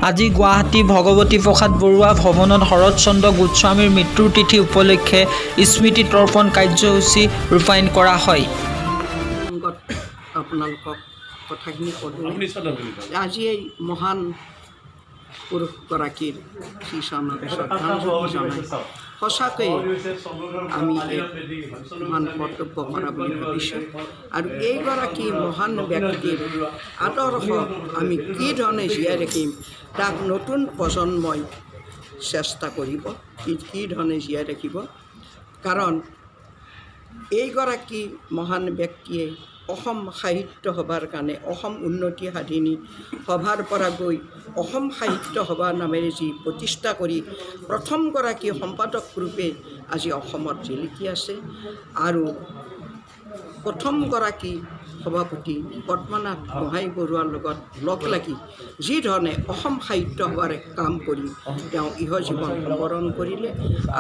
আজি গুৱাহাটী ভগৱতী প্ৰসাদ বৰুৱা ভৱনত শৰৎ চন্দ্ৰ গোস্বামীৰ মৃত্যুৰ তিথি উপলক্ষে স্মৃতি তৰ্পণ কাৰ্যসূচী ৰূপায়ণ কৰা হয়। প্ৰসংগত আপোনালোকক কথাখিনি ক'লোঁ। আজি এই মহান পুৰুষগৰাকীৰ শ্ৰীচৰণত শ্ৰদ্ধাঞ্জলি জনাই সঁচাকৈয়ে আমি এক মহান কৰ্তব্য কৰা বুলি ভাবিছোঁ। আৰু এইগৰাকী মহান ব্যক্তিৰ আদৰ্শ আমি কি ধৰণে জীয়াই ৰাখিম, তাক নতুন প্ৰজন্মই চেষ্টা কৰিব কি কি ধৰণে জীয়াই ৰাখিব। কাৰণ এইগৰাকী মহান ব্যক্তিয়ে অসম সাহিত্য সভাৰ কাৰণে, অসম উন্নতি সাধিনী সভাৰ পৰা গৈ অসম সাহিত্য সভা নামেৰে যি প্ৰতিষ্ঠা কৰি প্ৰথমগৰাকী সম্পাদক ৰূপে আজি অসমত জিলিকি আছে আৰু প্ৰথমগৰাকী সভাপতি পদ্মনাথ গোহাঁই বৰুৱাৰ লগত লগ লাগি যি ধৰণে অসম সাহিত্য সভাৰ কাম কৰি তেওঁ ইহ জীৱন সম্বৰণ কৰিলে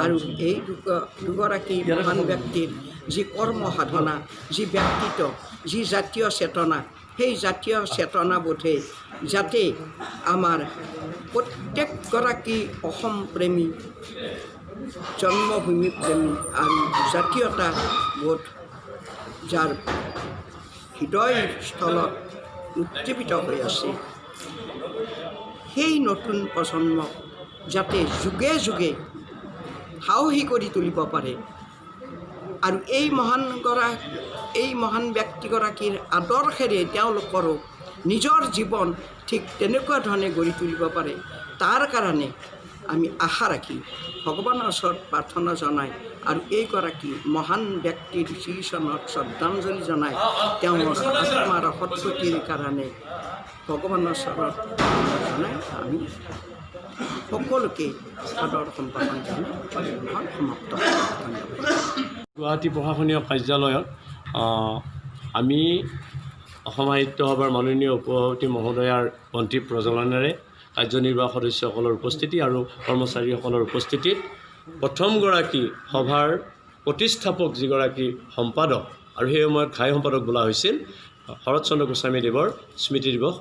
আৰু এই দুগৰাকী মহান ব্যক্তিৰ যি কৰ্ম সাধনা, যি ব্যক্তিত্ব, যি জাতীয় চেতনা, সেই জাতীয় চেতনাবোধে যাতে আমাৰ প্ৰত্যেকগৰাকী অসম প্ৰেমী, জন্মভূমি প্ৰেমী আৰু জাতীয়তাবোধ যাৰ হৃদয়স্থলত উজ্জীৱিত হৈ আছে, সেই নতুন প্ৰজন্মক যাতে যুগে যুগে সাহসী কৰি তুলিব পাৰে আৰু এই মহান ব্যক্তিগৰাকীৰ আদৰ্শেৰে তেওঁলোকৰো নিজৰ জীৱন ঠিক তেনেকুৱা ধৰণে গঢ়ি তুলিব পাৰে, তাৰ কাৰণে আমি আশা ৰাখি ভগৱানৰ ওচৰত প্ৰাৰ্থনা জনাই আৰু এইগৰাকী মহান ব্যক্তিৰ শ্ৰীচৰণত শ্ৰদ্ধাঞ্জলি জনাই তেওঁৰ আত্মাৰ সদ্গতিৰ কাৰণে ভগৱানৰ ওচৰত জনাই আমি সকলোকে সাদৰ সম্ভাষণ জনাই অধিৱেশন সমাপ্ত। ধন্যবাদ। গুৱাহাটী প্ৰশাসনীয় কাৰ্যালয়ত আমি অসম সাহিত্য সভাৰ মাননীয় উপসভাপতি মহোদয়াৰ বন্তি প্ৰজ্বলনেৰে, কাৰ্যনিৰ্বাহক সদস্যসকলৰ উপস্থিতি আৰু কৰ্মচাৰীসকলৰ উপস্থিতিত প্ৰথমগৰাকী সভাৰ প্ৰতিষ্ঠাপক যিগৰাকী সম্পাদক আৰু সেই সময়ত ঘাই সম্পাদক বোলা হৈছিল, শৰৎ চন্দ্ৰ গোস্বামীদেৱৰ স্মৃতি দিৱস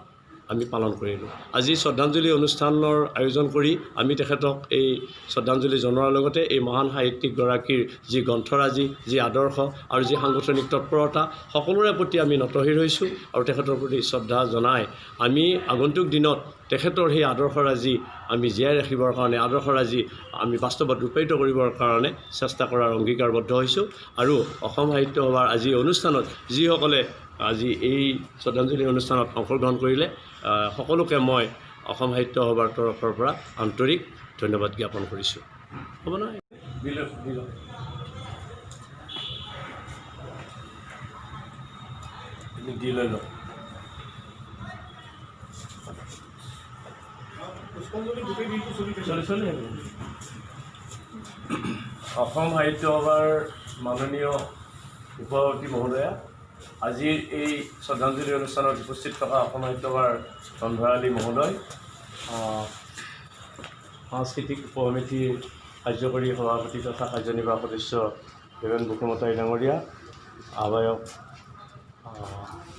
আমি পালন কৰিলোঁ। আজি শ্ৰদ্ধাঞ্জলি অনুষ্ঠানৰ আয়োজন কৰি আমি তেখেতক এই শ্ৰদ্ধাঞ্জলি জনোৱাৰ লগতে এই মহান সাহিত্যিকগৰাকীৰ যি গ্ৰন্থৰাজি, যি আদৰ্শ আৰু যি সাংগঠনিক তৎপৰতা, সকলোৰে প্ৰতি আমি নতশিৰ হৈছোঁ আৰু তেখেতৰ প্ৰতি শ্ৰদ্ধা জনাই আমি আগন্তুক দিনত তেখেতৰ সেই আদৰ্শৰাজি আমি জীয়াই ৰাখিবৰ কাৰণে, আদৰ্শৰাজি আমি বাস্তৱত ৰূপায়িত কৰিবৰ কাৰণে চেষ্টা কৰাৰ অংগীকাৰবদ্ধ হৈছোঁ। আৰু অসম সাহিত্য সভাৰ আজি অনুষ্ঠানত যিসকলে আজি এই শ্ৰদ্ধাঞ্জলি অনুষ্ঠানত অংশগ্ৰহণ কৰিলে, সকলোকে মই অসম সাহিত্য সভাৰ তৰফৰ পৰা আন্তৰিক ধন্যবাদ জ্ঞাপন কৰিছোঁ। হ'ব নহয়, দি লওক। দি লৈ লওক। চলি চলি। অসম সাহিত্য সভাৰ মাননীয় উপসভাপতি মহোদয়া, আজিৰ এই শ্ৰদ্ধাঞ্জলি অনুষ্ঠানত উপস্থিত থকা অসম সাহিত্য সভাৰ ধনভৰালী মহোদয়, সাংস্কৃতিক উপসমিতিৰ কাৰ্যকৰী সভাপতি তথা কাৰ্যনিৰ্বাহক সদস্য দেৱেন বসুমতাৰী ডাঙৰীয়া, আহ্বায়ক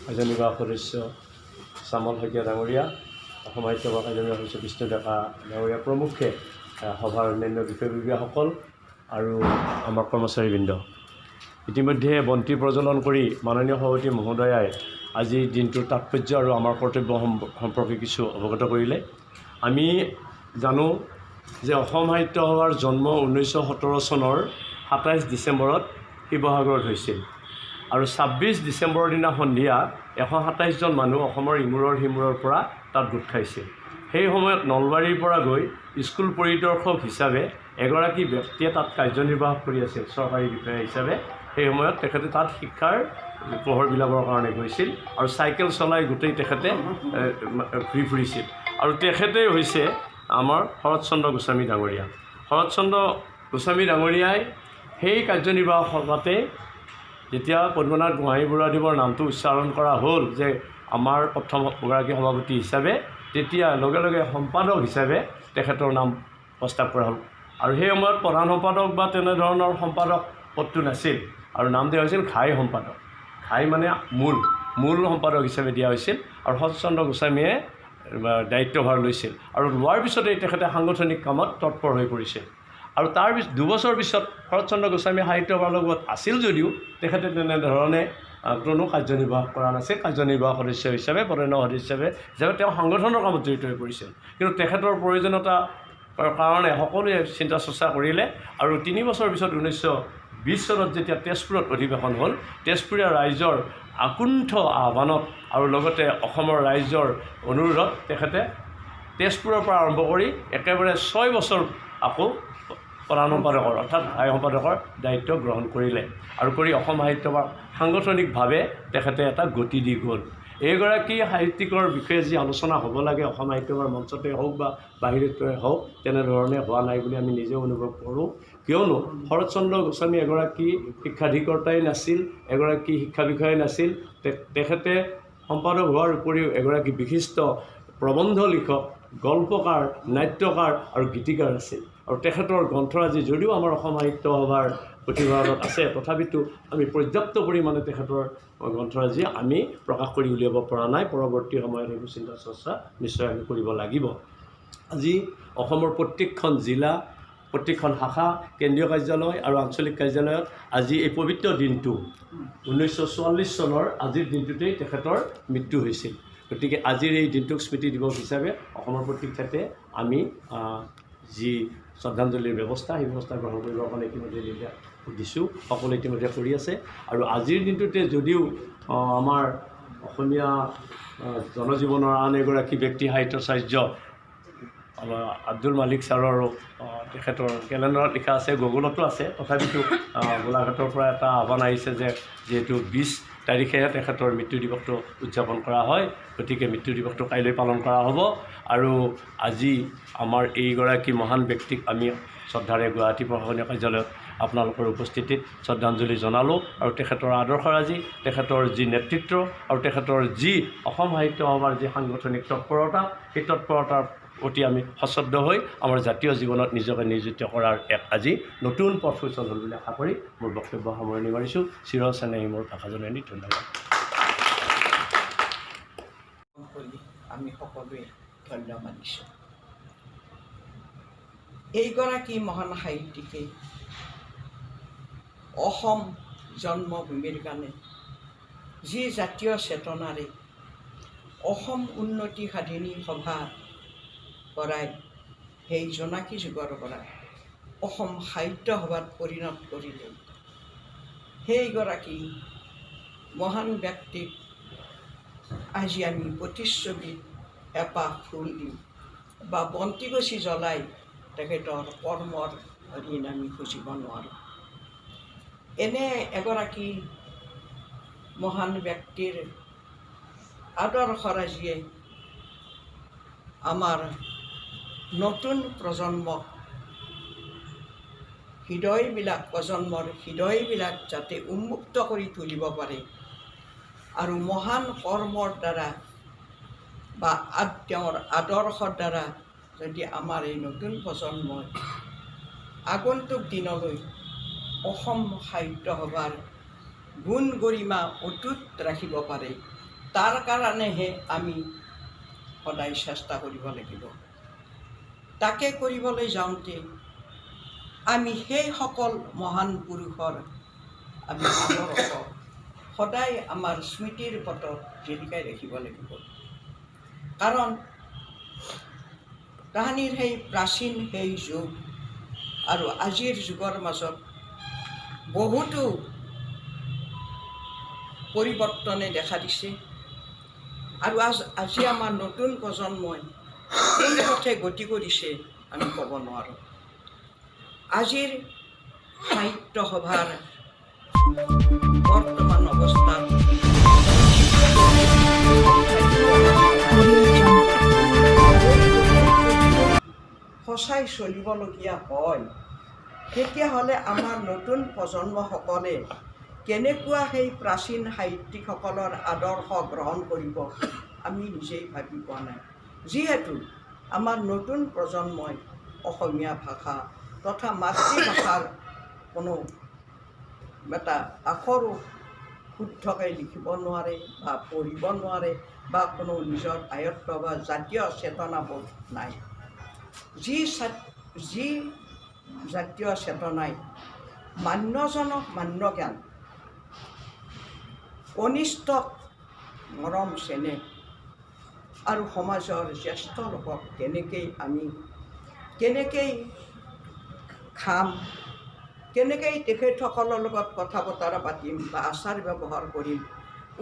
কাৰ্যনিৰ্বাহক সদস্য শ্যামল শইকীয়া ডাঙৰীয়া, অসম সাহিত্য সভাৰ কাৰ্যনিৰ্বাহক সদস্য বিষ্ণু ডেকা ডাঙৰীয়া প্ৰমুখ্যে সভাৰ অন্যান্য বিষয়ববীয়াসকল আৰু আমাৰ কৰ্মচাৰীবৃন্দ, ইতিমধ্যে বন্তি প্ৰজ্বলন কৰি মাননীয় সভাপতি মহোদয়াই আজিৰ দিনটোৰ তাৎপৰ্য আৰু আমাৰ কৰ্তব্য সম্পৰ্কে কিছু অৱগত কৰিলে। আমি জানো যে অসম সাহিত্য সভাৰ জন্ম 1917 চনৰ 27 ডিচেম্বৰত শিৱসাগৰত হৈছিল আৰু 26 ডিচেম্বৰৰ দিনা সন্ধিয়া 127জন মানুহ অসমৰ ইমূৰৰ সিমূৰৰ পৰা তাত গোট খাইছিল। সেই সময়ত নলবাৰীৰ পৰা গৈ স্কুল পৰিদৰ্শক হিচাপে এগৰাকী ব্যক্তিয়ে তাত কাৰ্যনিৰ্বাহ কৰি আছিল চৰকাৰী বিষয়া হিচাপে। সেই সময়ত তেখেতে তাত শিক্ষাৰ পোহৰ বিলাবৰ কাৰণে গৈছিল আৰু চাইকেল চলাই গোটেই তেখেতে ঘূৰি ফুৰিছিল আৰু তেখেতেই হৈছে আমাৰ শৰৎ চন্দ্ৰ গোস্বামী ডাঙৰীয়া। শৰৎ চন্দ্ৰ গোস্বামী ডাঙৰীয়াই সেই কাৰ্যনিৰ্বাহক সভাতে যেতিয়া পদ্মনাথ গোহাঁই বৰুৱাদেৱৰ নামটো উচ্চাৰণ কৰা হ'ল যে আমাৰ প্ৰথমগৰাকী সভাপতি হিচাপে, তেতিয়া লগে লগে সম্পাদক হিচাপে তেখেতৰ নাম প্ৰস্তাৱ কৰা হ'ল আৰু সেই সময়ত প্ৰধান সম্পাদক বা তেনেধৰণৰ সম্পাদক পদটো নাছিল আৰু নাম দিয়া হৈছিল ঘাই সম্পাদক। ঘাই মানে মূল সম্পাদক হিচাপে দিয়া হৈছিল আৰু শৰৎ চন্দ্ৰ গোস্বামীয়ে দায়িত্বভাৰ লৈছিল আৰু লোৱাৰ পিছতেই তেখেতে সাংগঠনিক কামত তৎপৰ হৈ পৰিছিল। আৰু তাৰ পিছত 2 বছৰ পিছত শৰৎচন্দ্ৰ গোস্বামী সাহিত্য সভাৰ লগত আছিল যদিও তেখেতে তেনেধৰণে কোনো কাৰ্যনিৰ্বাহ কৰা নাছিল। কাৰ্যনিৰ্বাহ সদস্য হিচাপে, বৰেণ্য সদস্য হিচাপে তেওঁ সংগঠনৰ কামত জড়িত হৈ পৰিছিল। কিন্তু তেখেতৰ প্ৰয়োজনীয়তাৰ কাৰণে সকলোৱে চিন্তা চৰ্চা কৰিলে আৰু 3 বছৰ পিছত 1920 চনত যেতিয়া তেজপুৰত অধিৱেশন হ'ল, তেজপুৰীয়া ৰাইজৰ আকুণ্ঠ আহ্বানত আৰু লগতে অসমৰ ৰাইজৰ অনুৰোধত তেখেতে তেজপুৰৰ পৰা আৰম্ভ কৰি একেবাৰে 6 বছৰ আকৌ প্ৰধান সম্পাদকৰ, অৰ্থাৎ ঘাই সম্পাদকৰ দায়িত্ব গ্ৰহণ কৰিলে আৰু কৰি অসম সাহিত্য সভাক সাংগঠনিকভাৱে তেখেতে এটা গতি দি গ'ল। এইগৰাকী সাহিত্যিকৰ বিষয়ে যি আলোচনা হ'ব লাগে, অসম সাহিত্য সভাৰ মঞ্চতে হওক বা বাহিৰতে হওক, তেনেধৰণে হোৱা নাই বুলি আমি নিজেও অনুভৱ কৰোঁ। কিয়নো শৰৎচন্দ্ৰ গোস্বামী এগৰাকী শিক্ষাধিকৰ্তাই নাছিল, এগৰাকী শিক্ষা বিষয়াই নাছিল। তেখেতে সম্পাদক হোৱাৰ উপৰিও এগৰাকী বিশিষ্ট প্ৰবন্ধ লিখক, গল্পকাৰ, নাট্যকাৰ আৰু গীতিকাৰ আছিল। আৰু তেখেতৰ গ্ৰন্থৰাজি যদিও আমাৰ অসম সাহিত্য সভাৰ পুথিভঁৰালত আছে, তথাপিতো আমি পৰ্যাপ্ত পৰিমাণে তেখেতৰ গ্ৰন্থৰাজি আমি প্ৰকাশ কৰি উলিয়াব পৰা নাই। পৰৱৰ্তী সময়ত সেইবোৰ চিন্তা চৰ্চা নিশ্চয় আমি কৰিব লাগিব। আজি অসমৰ প্ৰত্যেকখন জিলা, প্ৰত্যেকখন শাখা, কেন্দ্ৰীয় কাৰ্যালয় আৰু আঞ্চলিক কাৰ্যালয়ত আজি এই পবিত্ৰ দিনটো, 1944 চনৰ আজিৰ দিনটোতেই তেখেতৰ মৃত্যু হৈছিল। গতিকে আজিৰ এই দিনটোক স্মৃতি দিৱস হিচাপে অসমৰ প্ৰত্যেক ঠাইতে আমি যি শ্ৰদ্ধাঞ্জলিৰ ব্যৱস্থা, সেই ব্যৱস্থা গ্ৰহণ কৰিবৰ কাৰণে ইতিমধ্যে নিৰ্দেশ দিছোঁ। সকলোৱে ইতিমধ্যে কৰি আছে। আৰু আজিৰ দিনটোতে যদিও আমাৰ অসমীয়া জনজীৱনৰ আন এগৰাকী ব্যক্তি, সাহিত্যাচাৰ্য আমাৰ আব্দুল মালিক ছাৰৰো, তেখেতৰ কেলেণ্ডাৰত লিখা আছে, গুগলতো আছে, তথাপিতো গোলাঘাটৰ পৰা এটা আহ্বান আহিছে যে যিহেতু 20 তাৰিখেহে তেখেতৰ মৃত্যু দিৱসটো উদযাপন কৰা হয়, গতিকে মৃত্যু দিৱসটো কাইলৈ পালন কৰা হ'ব। আৰু আজি আমাৰ এইগৰাকী মহান ব্যক্তিক আমি শ্ৰদ্ধাৰে গুৱাহাটী প্ৰশাসনীয় কাৰ্যালয়ত আপোনালোকৰ উপস্থিতিত শ্ৰদ্ধাঞ্জলি জনালোঁ। আৰু তেখেতৰ আদৰ্শৰাজি, তেখেতৰ যি নেতৃত্ব আৰু তেখেতৰ যি অসম সাহিত্য সভাৰ যি সাংগঠনিক তৎপৰতা, সেই তৎপৰতাৰ প্ৰতি আমি সশ্ৰদ্ধ হৈ আমাৰ জাতীয় জীৱনত নিজকে নিয়োজিত কৰাৰ এক আজি নতুন পথ সুচল হ'ল বুলি আশা কৰি মোৰ বক্তব্য সামৰণি মাৰিছোঁ। চিৰ চেনেহী মোৰ ভাষা জননী। ধন্যবাদ। কৰি আমি সকলোৱে ধন্য মানিছোঁ। এইগৰাকী মহান সাহিত্যিকে অসম জন্মভূমিৰ কাৰণে যি জাতীয় চেতনাৰে অসম উন্নতি সাধিনী সভা কৰাই সেই জোনাকী যুগৰ পৰা অসম সাহিত্য সভাত পৰিণত কৰিলে, সেইগৰাকী মহান ব্যক্তিক আজি আমি প্ৰতিচ্ছবিত এপাহ ফুল দি বা বন্তিগছি জ্বলাই তেখেতৰ কৰ্মৰ ঋণ আমি শুজিব নোৱাৰোঁ। এনে এগৰাকী মহান ব্যক্তিৰ আদৰ্শৰাজিয়ে আমাৰ নতুন প্ৰজন্মক হৃদয়বিলাক, প্ৰজন্মৰ হৃদয়বিলাক যাতে উন্মুক্ত কৰি তুলিব পাৰে আৰু মহান কৰ্মৰ দ্বাৰা বা তেওঁৰ আদৰ্শৰ দ্বাৰা যদি আমাৰ এই নতুন প্ৰজন্মই আগন্তুক দিনলৈ অসম সাহিত্য সভাৰ গুণ গৰিমা অটুট ৰাখিব পাৰে, তাৰ কাৰণেহে আমি সদায় চেষ্টা কৰিব লাগিব। তাকে কৰিবলৈ যাওঁতে আমি সেইসকল মহান পুৰুষৰ আমি আদৰ্শ সদায় আমাৰ স্মৃতিৰ পটত জিলিকাই ৰাখিব লাগিব। কাৰণ তাহানিৰ সেই প্ৰাচীন সেই যুগ আৰু আজিৰ যুগৰ মাজত বহুতো পৰিৱৰ্তনে দেখা দিছে। আৰু আজি আমাৰ নতুন প্ৰজন্মই কোন পথে গতি কৰিছে আমি ক'ব নোৱাৰোঁ। আজিৰ সাহিত্য সভাৰ বৰ্তমান অৱস্থাত Audio Jungle. সঁচাই চলিবলগীয়া হয়, তেতিয়াহ'লে আমাৰ নতুন প্ৰজন্মসকলে কেনেকুৱা সেই প্ৰাচীন সাহিত্যিকসকলৰ আদৰ্শ গ্ৰহণ কৰিব, আমি নিজেই ভাবি পোৱা নাই। যিহেতু আমাৰ নতুন প্ৰজন্মই অসমীয়া ভাষা তথা মাতৃভাষাৰ কোনো এটা আখৰো শুদ্ধকৈ লিখিব নোৱাৰে বা পঢ়িব নোৱাৰে বা কোনো নিজৰ আয়ত্ব বা জাতীয় চেতনাবোধ নাই। যি যি জাতীয় চেতনাই মান্যজনক মান্যজ্ঞান, কনিষ্ঠক মৰম চেনেহ আৰু সমাজৰ জ্যেষ্ঠ লোকক কেনেকৈ আমি কেনেকৈ খাম, কেনেকৈ তেখেতসকলৰ লগত কথা বতৰা পাতিম বা আচাৰ ব্যৱহাৰ কৰিম,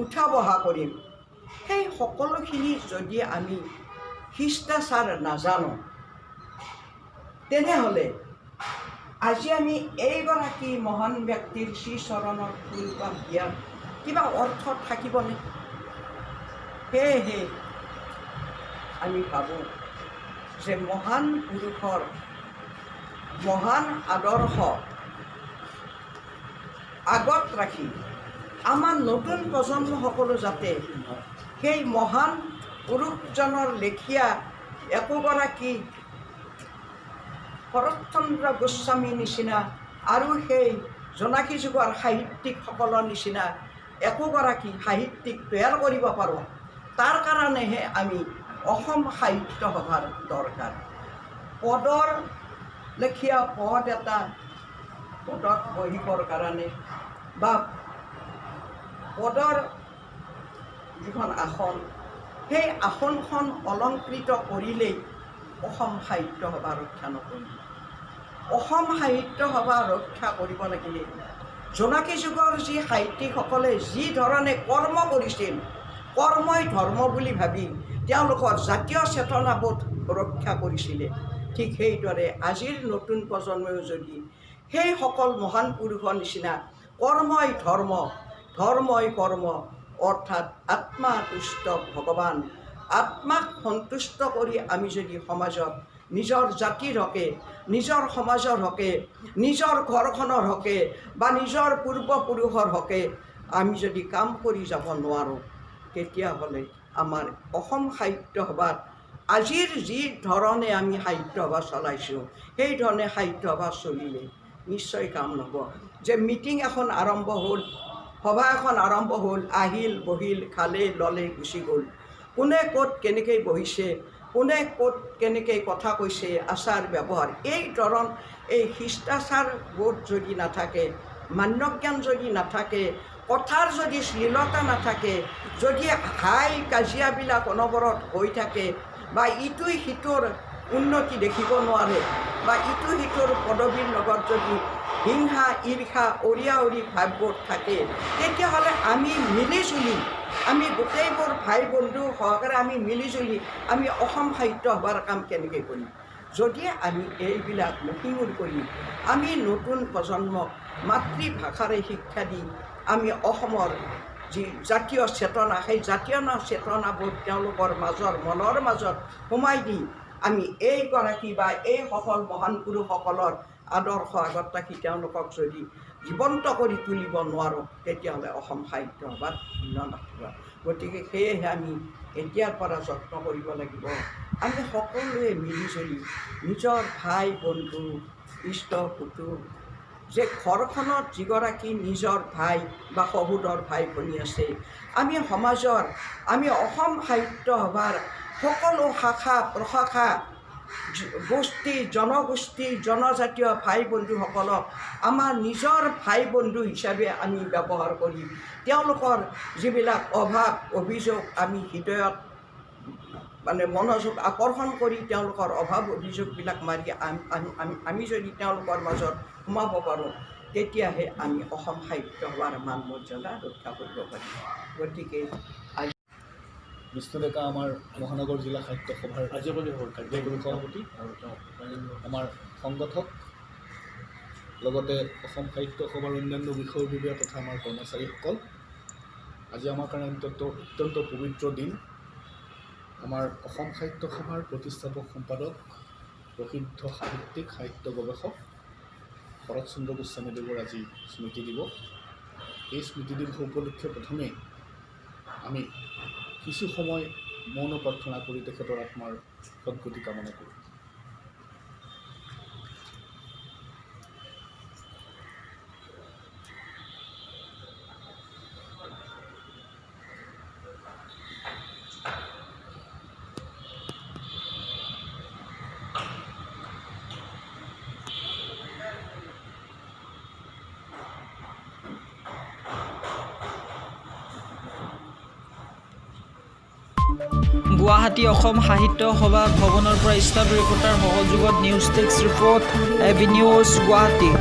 উঠা বহা কৰিম, সেই সকলোখিনি যদি আমি শিষ্টাচাৰ নাজানো, তেনেহ'লে আজি আমি এইগৰাকী মহান ব্যক্তিৰ শ্ৰীচৰণত ফুলপাহ দিয়াৰ কিবা অৰ্থ থাকিবনে? সেয়েহে আমি ভাবোঁ যে মহান পুৰুষৰ মহান আদৰ্শ আগত ৰাখি আমাৰ নতুন প্ৰজন্মসকলো যাতে সেই মহান পুৰুষজনৰ লেখীয়া একোগৰাকী শৰৎচন্দ্ৰ গোস্বামীৰ নিচিনা আৰু সেই জোনাকী যুগৰ সাহিত্যিকসকলৰ নিচিনা একোগৰাকী সাহিত্যিক তৈয়াৰ কৰিব পাৰোঁ, তাৰ কাৰণেহে আমি অসম সাহিত্য সভাৰ দৰকাৰ। পদৰ লেখীয়া পদ এটা পদত বহিবৰ কাৰণে বা পদৰ যিখন আসন, সেই আসনখন অলংকৃত কৰিলেই অসম সাহিত্য সভা ৰক্ষা নকৰিব। অসম সাহিত্য সভা ৰক্ষা কৰিব লাগিলে জোনাকী যুগৰ যি সাহিত্যিকসকলে যি ধৰণে কৰ্ম কৰিছিল, কৰ্মই ধৰ্ম বুলি ভাবি তেওঁলোকৰ জাতীয় চেতনাবোধ ৰক্ষা কৰিছিলে, ঠিক সেইদৰে আজিৰ নতুন প্ৰজন্মইও যদি সেইসকল মহান পুৰুষৰ নিচিনা কৰ্মই ধৰ্ম, ধৰ্মই কৰ্ম, অৰ্থাৎ আত্মা তুষ্ট ভগৱান, আত্মাক সন্তুষ্ট কৰি আমি যদি সমাজত নিজৰ জাতিৰ হকে, নিজৰ সমাজৰ হকে, নিজৰ ঘৰখনৰ হকে বা নিজৰ পূৰ্বপুৰুষৰ হকে আমি যদি কাম কৰি যাব নোৱাৰোঁ, তেতিয়াহ'লে আমাৰ অসম সাহিত্য সভাত আজিৰ যি ধৰণে আমি সাহিত্য সভা চলাইছোঁ, সেই ধৰণে সাহিত্য সভা চলিলে নিশ্চয় কাম নহ'ব। যে মিটিং এখন আৰম্ভ হ'ল, সভা এখন আৰম্ভ হ'ল, আহিল, বহিল, খালে, ল'লে, গুচি গ'ল, কোনে ক'ত কেনেকৈ বহিছে, কোনে ক'ত কেনেকৈ কথা কৈছে, আচাৰ ব্যৱহাৰ, এই ধৰণ এই শিষ্টাচাৰ বোধ যদি নাথাকে, মান্যজ্ঞান যদি নাথাকে, কথাৰ যদি শ্লীলতা নাথাকে, যদি হাই কাজিয়াবিলাক অনবৰত হৈ থাকে বা ইটোই সিটোৰ উন্নতি দেখিব নোৱাৰে বা ইটো সিটোৰ পদবীৰ লগত যদি হিংসা ঈৰ্ষা অৰিয়া অৰি ভাৱবোৰ থাকে, তেতিয়াহ'লে আমি মিলিজুলি, আমি গোটেইবোৰ ভাই বন্ধু সহকাৰে আমি মিলিজুলি আমি অসম সাহিত্য সভাৰ কাম কেনেকৈ কৰিম? যদি আমি এইবিলাক মষিমূৰ কৰি আমি নতুন প্ৰজন্মক মাতৃভাষাৰে শিক্ষা দি আমি অসমৰ যি জাতীয় চেতনা, সেই জাতীয় চেতনাবোৰ তেওঁলোকৰ মাজৰ মনৰ মাজত সোমাই দি আমি এইগৰাকী বা এইসকল মহান পুৰুষসকলৰ আদৰ্শ আগত ৰাখি তেওঁলোকক যদি জীৱন্ত কৰি তুলিব নোৱাৰোঁ, তেতিয়াহ'লে অসম সাহিত্য সভাত মূল্য নাথাকিব। গতিকে সেয়েহে আমি এতিয়াৰ পৰা যত্ন কৰিব লাগিব, আমি সকলোৱে মিলিজুলি নিজৰ ভাই বন্ধু ইষ্ট কুটুম, যে ঘৰখনত যিগৰাকী নিজৰ ভাই বা সহোদৰ ভাই ভনী আছে, আমি সমাজৰ, আমি অসম সাহিত্য সভাৰ সকলো শাখা প্ৰশাখা, গোষ্ঠী, জনগোষ্ঠী, জনজাতীয় ভাই বন্ধুসকলক আমাৰ নিজৰ ভাই বন্ধু হিচাপে আমি ব্যৱহাৰ কৰি তেওঁলোকৰ যিবিলাক অভাৱ অভিযোগ আমি হৃদয়ত মানে মনোযোগ আকৰ্ষণ কৰি তেওঁলোকৰ অভাৱ অভিযোগবিলাক মাৰি আমি যদি তেওঁলোকৰ মাজত সোমাব পাৰোঁ, তেতিয়াহে আমি অসম সাহিত্য সভাৰ মান মৰ্যাদা ৰক্ষা কৰিব পাৰিম। গতিকে বিষ্ণু ডেকা আমাৰ মহানগৰ জিলা সাহিত্য সভাৰ কাৰ্যকৰী সভাপতি, আমাৰ সংগঠক, লগতে অসম সাহিত্য সভাৰ অন্যান্য বিষয়ববীয়া তথা আমাৰ কৰ্মচাৰীসকল, আজি আমাৰ কাৰণে অত্যন্ত অত্যন্ত পবিত্ৰ দিন। আমাৰ অসম সাহিত্য সভাৰ প্ৰতিষ্ঠাপক সম্পাদক, প্ৰসিদ্ধ সাহিত্যিক, সাহিত্য গৱেষক শৰৎ চন্দ্ৰ গোস্বামীদেৱৰ আজি স্মৃতি দিৱস। এই স্মৃতি দিৱস উপলক্ষে প্ৰথমে আমি কিছু সময় মৌন প্ৰাৰ্থনা কৰি তেখেতৰ আত্মাৰ সদ্গতি কামনা কৰোঁ। গুৱাহাটী অসম সাহিত্য সভা ভৱনৰ পৰা ষ্টাফ ৰিপৰ্টাৰ সহযোগত news desk report, AB news, Guwahati.